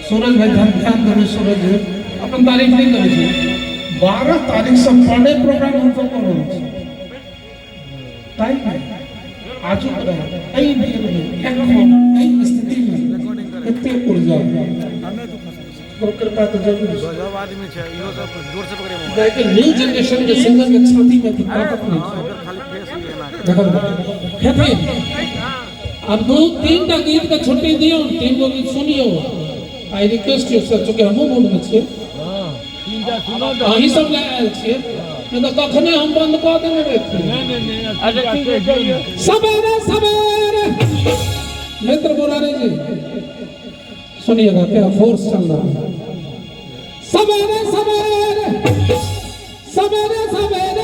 सूरज भाई ध्यान ध्यान देबै। सूरज अपन तारीफ नहि करै छै। 12 तारीखसँ पर डे प्रोग्राम हमसब कऽ रहल छी, ताहिमे आजुक राति एहि बेरमे एखन एहि स्थितिमे एते ऊर्जा ओकर कृपा तऽ जरूर छै। गजब आदमी छै इहो सब जोर से पकड़े मोबाइल। जाहिके न्यू जनरेशन के सिंगर के छाती में एते ताकत नहि छै। एकर खाली फेस ही एना छै। देखल हेथिन। अब दू तीन टा गीत के छुट्टी दियौ, तीन गो गीत सुनियौ। I request you sir, चूँकि हमहूँ मूड में छियै, तीनटा सुनो। अहीं सब लए आयल छियै, नहि तऽ कखने हम बंद कऽ देने रहितियै। नहीं नहीं नहीं, अच्छा ठीक है, जाइए। सवेरे सवेरे मित्र मुरारी जी सुनिएगा, क्या फोर्स चल रहा है। सवेरे सवेरे सवेरे सवेरे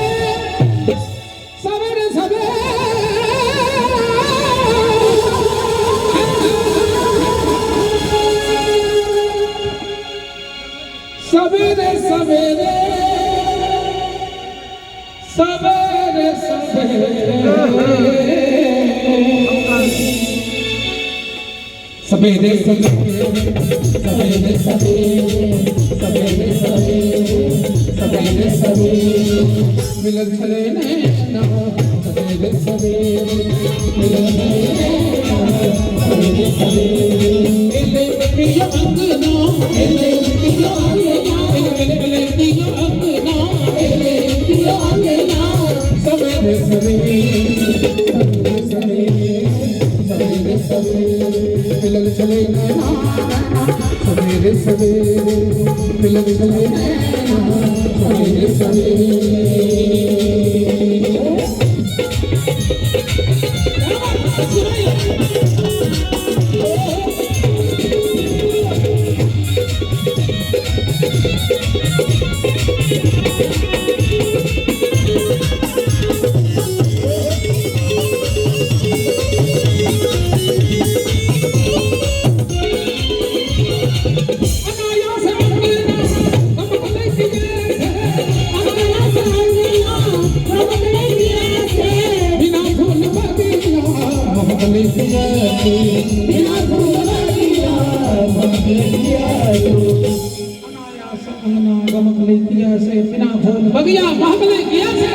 सवेरे सवेरे सवेरे सवेरे सवेरे सवेरे सवेरे सवेरे सवेरे सवेरे सवेरे सवेरे सवेरे मिलल छलै नैना सवेरे सवेरे मिलल छलै नैना सवेरे सवेरे एलै पिया अंगना एलै पिया अंगना एलै पिया अंगना एलै पिया अंगना सवेरे सवेरे सवेरे सवेरे सवेरे सवेरे मिलल छलै नैना सवेरे सवेरे मिलल छलै नैना सवेरे सवेरे। अनायास अंगना गमकलै पियासे, अनायास अंगना गमकलै पियासे, बिना फूल बगिया महकलै पियासे, बिना फूल बगिया महकलै पियासे। अनायास अंगना गमकलै पियासे, बिना फूल बगिया महकलै पियासे।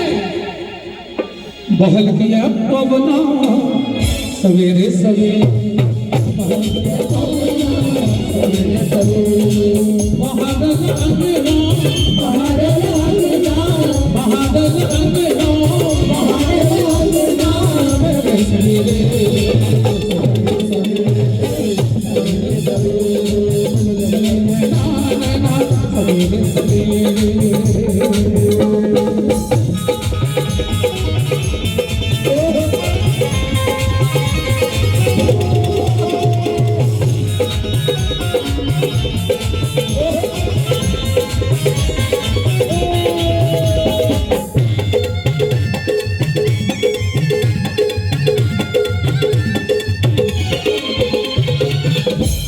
बहल गया पवना सवेरे सवेरे, बहल गया पवना सवेरे सवेरे, बहादुर अंगना बहादुर अंगना बहादुर अंगना बहादुर अंगना सवेरे सवेरे सवेरे सवेरे सवेरे।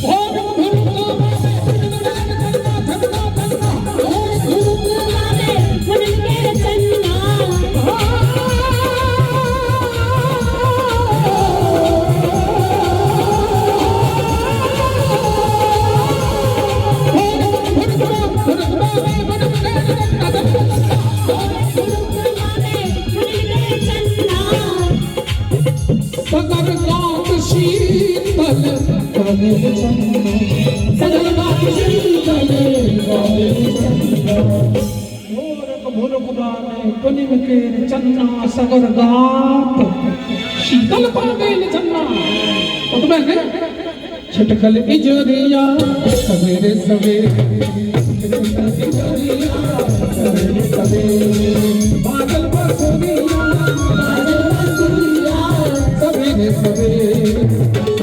भोर घुरुकुमावे मनन के चन्ना, घुरुकुमावे मनन के चन्ना, सगर गात शीतल करे चन्ना, सगर गात शीतल करे चन्ना। भोरक भुरकुरामे पुनिम केर चन्ना, सगर गात शीतल पागेल चन्ना। ओतबे ने छिटकल इजरिया सवेरे सवेरे, छिटकल इजरिया सवेरे सवेरे, बादल बसुरिया बादल बसुरिया सवेरे सवेरे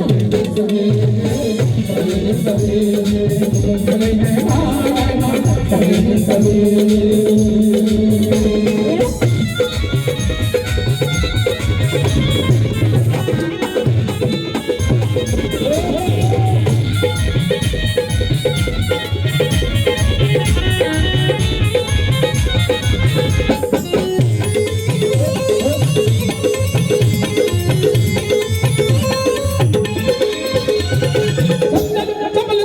सवेरे सवेरे सवेरे सवेरे सवेरे सवेरे। चंदन कमल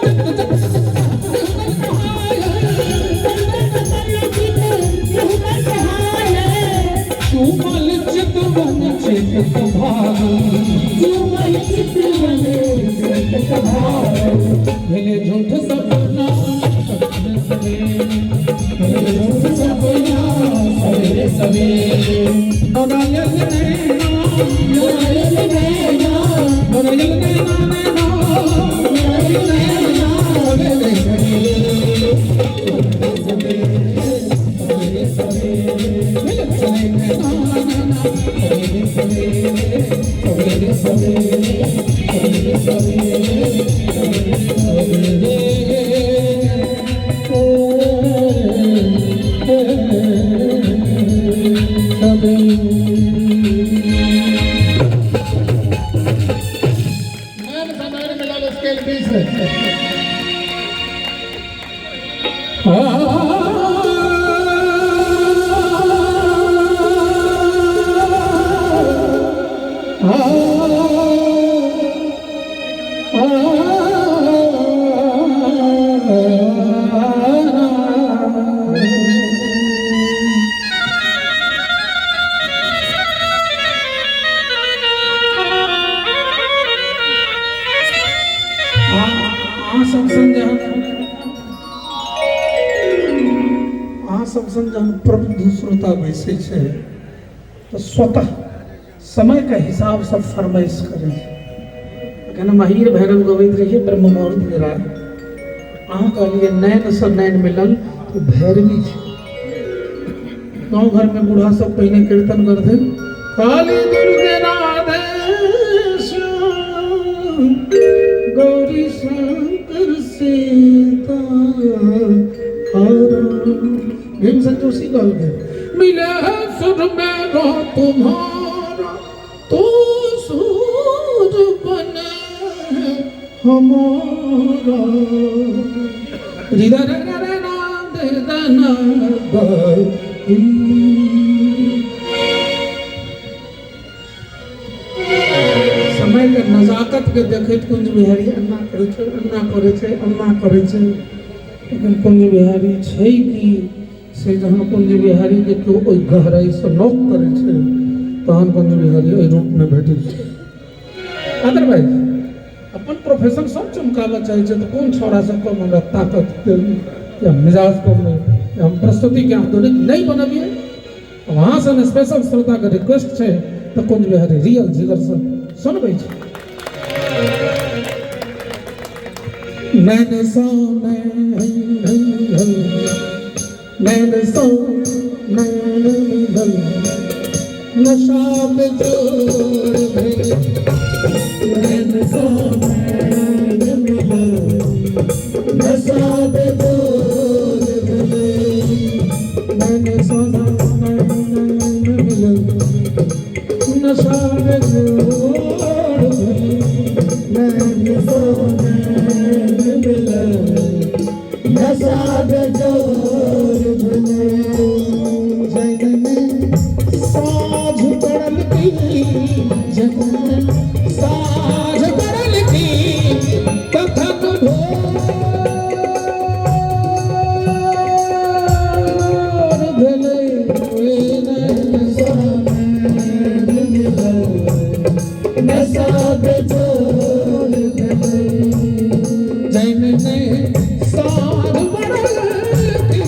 भेले झूठ सपना सवेरे भेले झूठ सपना सवेरे सवेरे। नारायण नैना नारायण नैना नारायण नैना नैना नारायण नैना सवेरे सवेरे सवेरे सवेरे सवेरे नैना नैना सवेरे सवेरे सवेरे सवेरे सवेरे सवेरे सवेरे। जहन प्रबुद्ध श्रोता बैसै छै तऽ स्वतः समयके हिसाबसँ फरमाइश करै छै। एखन महिर भैरव गबैत रहियै ब्रह्म मुहूर्त राति, अहाँ कहलियै नैनसँ नैन मिलल तऽ भैरवी छै। गाँव घरमे बूढ़ा सब पहिने कीर्तन करथिन काली दुर्गे राधे श्याम गौरी शंकर सीता भीमसेन जोशी कहलकै मिले सुर मेरो तुम्हारा तो सुर बने हमारा। समय के नजाकत के देखैत कुंज बिहारी अन्ना करै छै अन्ना करै छै अन्ना करै छै, लेकिन कुंज बिहारी छै कि से जहन कुंज बिहारी के केओ ओहि गहराइसँ नोक करै छै तहन कुंज बिहारी एहि रूपमे भेटै छै। अदरवाइज अपन प्रोफेशन सब चमकाबऽ चाहै छै तऽ कोन छौड़ासँ कम हमरा ताकत या मिजाज कम नहि, हम प्रस्तुतिके आधुनिक नहि बनबियै। वहाँसँ स्पेशल श्रोताके रिक्वेस्ट छै तऽ कुंज बिहारी रियल जिगरसँ सुनबै छै। नैन सौ नैन सौ नैन मिलल नशा बेजोड़ भेल नैन सौ नैन मिलल नशा बेजोड़ भेल नैन सौ नैन मिलल नशा बेजोड़ भेल नैन सौ नैन मिलल नशा बेजोड़ भेल। जनन साझ पड़ल की जनन साझ पड़ल की कथन भोर भेलै नैन सौ नैन मिलल नशा बेजोड़ भेलै। जनन साझ पड़ल की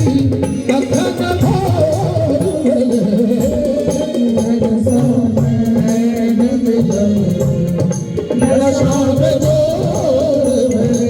कथन भोर भेलै नैन सौ नैन मिलल नशा बेजोड़ भेलै।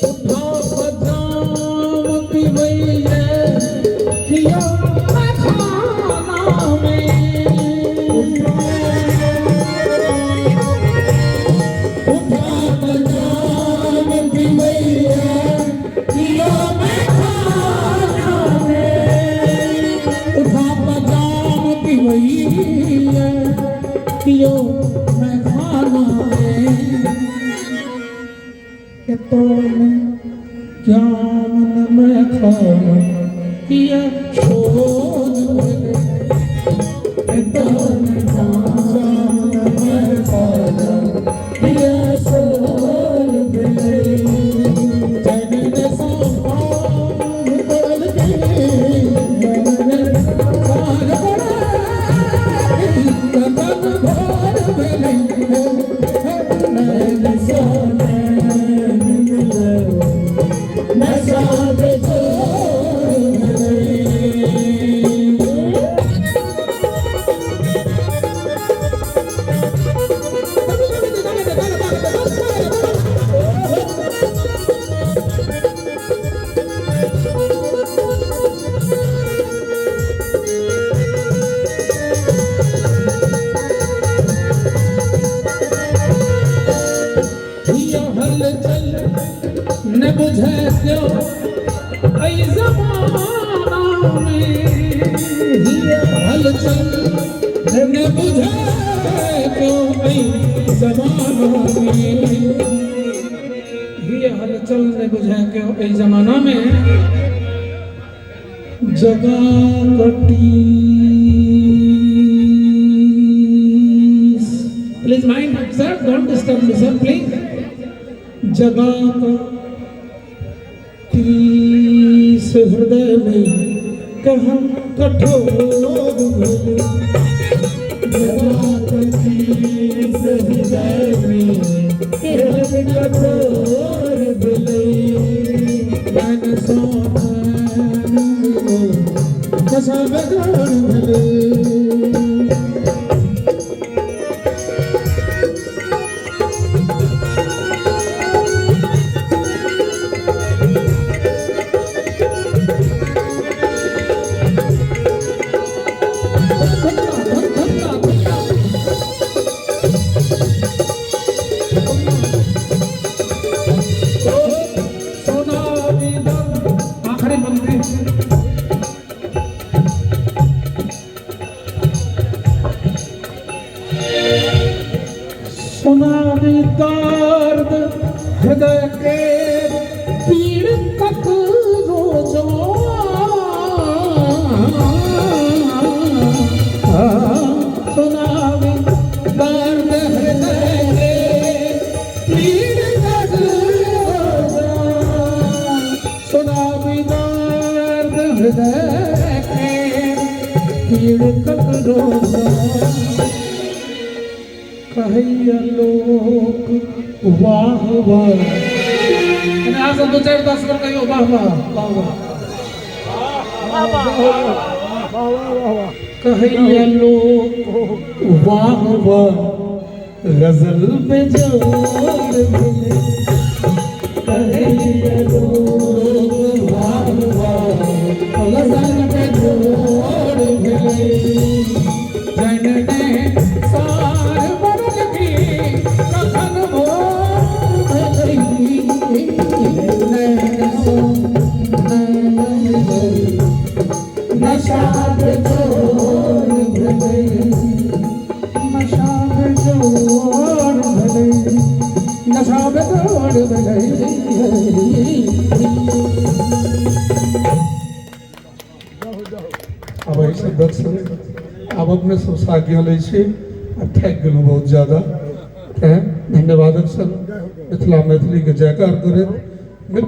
उठा पजाम पिबैये किया खाना में उठा पजाम पिबैये किया मैं खाना में उठा पजाम पिबैये कियो मैं खाना में तो जामन में खाना किया छोड़ भेलै। बुझे क्यों ऐ जमाना में, हिय हलचल न बुझे क्यों ऐ जमाना में, हिय हलचल न बुझे क्यों ऐ जमाना में। जगा कटी, please mind sir, don't disturb me sir please. जगा टीस हृदय में कहन कठोर भेल, जगा टीस हृदय में कहन कठोर भेलै, नैन सोनैन नशा बेजोड़ भेलै। आखिरी पंक्ति, सुनावी दर्द हृदय के पीड़ तक रोजो, सुनावी दर्द हृदय के पीड़ तक रोजो, सुनावी दर्द हृदय के पीड़ तक रोजो। कहैया लोक वाह वाह, अहाँ सब दू चारि 10 बेर कहियौ वाह वाह वाह वाह। कहैया लोक वाह वाह गजल बेजोड़ भेलै, कहैया लोक वाह वाह गजल बेजोड़ भेलै। जनने सार बरल की कखन भोर भेलै, नैन सो नैन नशा बेजोड़ भेलै, नशा बेजोड़ भेलै, नशा बेजोड़ भेलै। आब एहि शब्दक संग आब अपने सबसँ आज्ञा लै छी, आब थाकि गेलहुँ बहुत ज्यादा, तैँ धन्यवादक संग मिथिला मैथिलीके जयकार करैत मित्र।